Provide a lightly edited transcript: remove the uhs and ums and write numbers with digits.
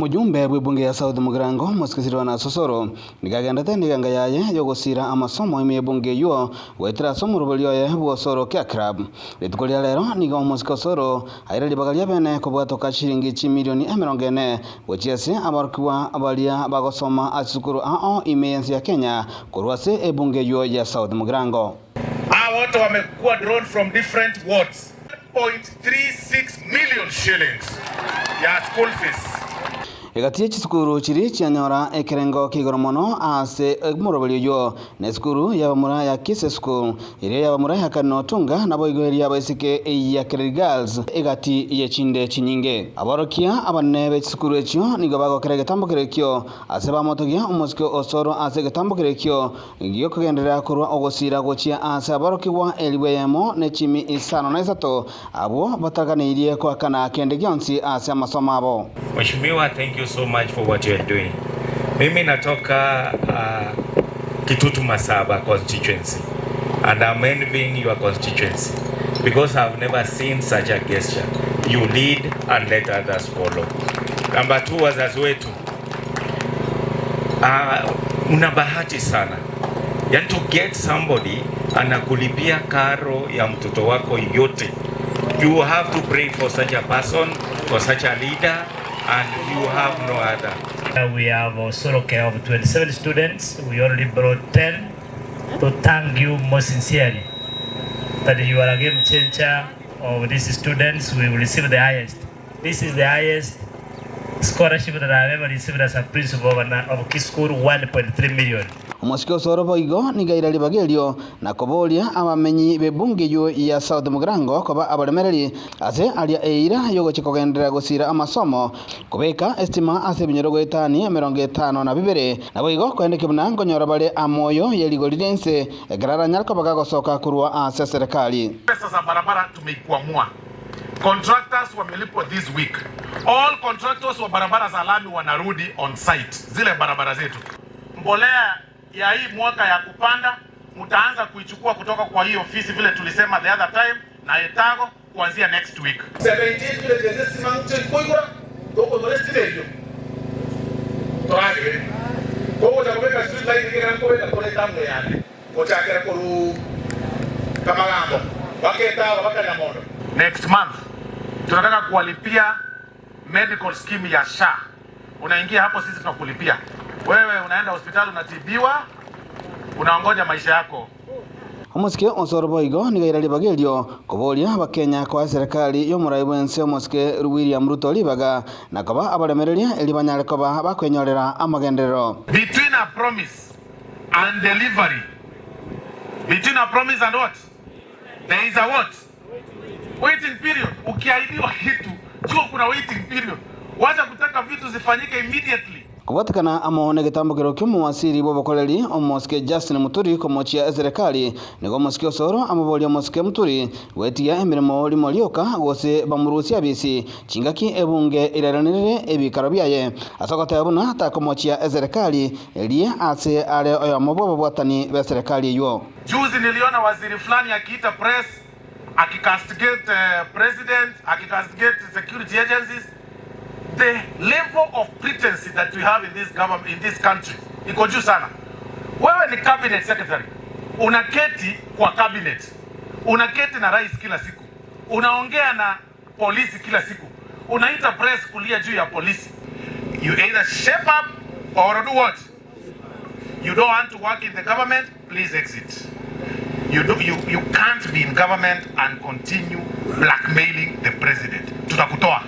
Omojumbe bw'ebunge ya South Mugirango, Mosike Silvanus Osoro, nigo agendete neganga yaye y'ogosiira amasomo ime y'ebunge eyio goetera ase omoroberi oye bw'Osoro Care Club. Rituko ria rero nigo Omosike Osoro aire ribaga ria bene kobwatoka chiringi chimilioni 40 gochia ase aborokigwa baria bagosoma ase chisukuru ao ime y'ense ya Kenya korwa ase ebunge eyio ya South Mugirango. Hawa wote wamekuwa drawn from different wards. 1.36 million shillings ya school fees. Egati ye chisukuru chiria chianyora ekerengo kia igoro mono ase omoroberi oyio nesukuru y'abamura ya Kisii School, eria y'abamura ya Cardinal Otunga, naboigo eria y'abaiseke ya Kereri Girls egati ye chinde chinyinge. Aborokia abanene be chisukuru echio nigo bagokera egetambo keria ekio ase bamotogia omosike Osoro ase egetambo keria ekio Giokogenderera korwa ogosiira gochia aase aborokigwa elifu eyemo ne chimi isano na isato, abwo bataganeirie koakana kende gionsi ase amasomo abo. Mheshimiwa thank you so much for what you are doing. Mimi natoka uh, Kitutu Masaba constituency and I'm envying your constituency because I've never seen such a gesture. You lead and let others follow. Number two, wazazi wetu uh, una bahati sana yani to get somebody anakulipia karo ya mtoto wako yote. You have to pray for such a person, for such a leader and you have no other. We have Osoro care of 27 students. We already brought 10 to thank you most sincerely that you are a game changer of these students. We will receive the highest. This is the highest scholarship that I have ever received as a principal of, an, of Kisukuru, 1.3 million. Omosike Osoro boigo nigo aira ribaga erio na koboria abamenyi b'ebunge eyio ya South Mugirango koba abaremereri ase aria eira y'ogochia kogenderera gosiira amasomo, kobeka estima ase ebinyoro goetania 52, naboigo koendekia buna nkonyora bare amoyo ye rigori ri'ense ekero aranyare koba gagosoka korwa ase eserekari. Pesa za barabara tumeikwamua. Contractors wamelipwa this week. All contractors wa barabara za lami wanarudi on site, zile barabara zetu. Mbolea ya hii mwaka ya kupanda mtaanza kuichukua kutoka kwa hii ofisi vile tulisema the other time na Etago kuanzia next week. 17 villages estima koigora tokoigora estima eyio toragere kogocha kobeka street light ekero nkobeka tore etambo yane gochakera korwa Kamagambo mpaka Etago mpaka Nyamondo. Next month tunataka kuwalipia medical scheme ya SHA. Unaingia hapo, sisi tunakulipia wewe, unaenda hospitali unatibiwa, unaongoja maisha yako. Omosike Osoro boigo nigo aira ribaga erio koboria Abakenya koa eserekari y'omorai bw'ense omosike William Ruto ribaga na koba abaremereria erio banyare koba bakwenyorera amagenderero. Between a promise and delivery, between a promise and what? There is a what? Waiting period. Ukiahidiwa kitu, jua kuna waiting period. Wacha kutaka vitu zifanyike immediately. Kobwatekana amo negetambokero ki'omowasiri bw'obokoreri omosike Justin Muturi komochia eserekari, nigo omosike Osoro amoboria omosike Muturi gwetigia emeremo rimo rioka gose bamorusie abisi chingaki ebunge irairanerere ebikaro biaye ase ogoteba buna takomochia eserekari eria ase are oyomo bw'ababwatani b'eserekari eywo. Juzi niliona waziri fulani akiita press akicastigate president akicastigate security agencies the level of pretense that we have in this government, in this country iko juu sana. Wewe ni cabinet secretary, unaketi kwa cabinet, unaketi na rais kila siku, unaongea na polisi kila siku, unaita press kulia juu ya polisi. You either shape up or do what? You don't want to work in the government, please exit. You, do, you, you can't be in government and continue blackmailing the president. Tutakutoa.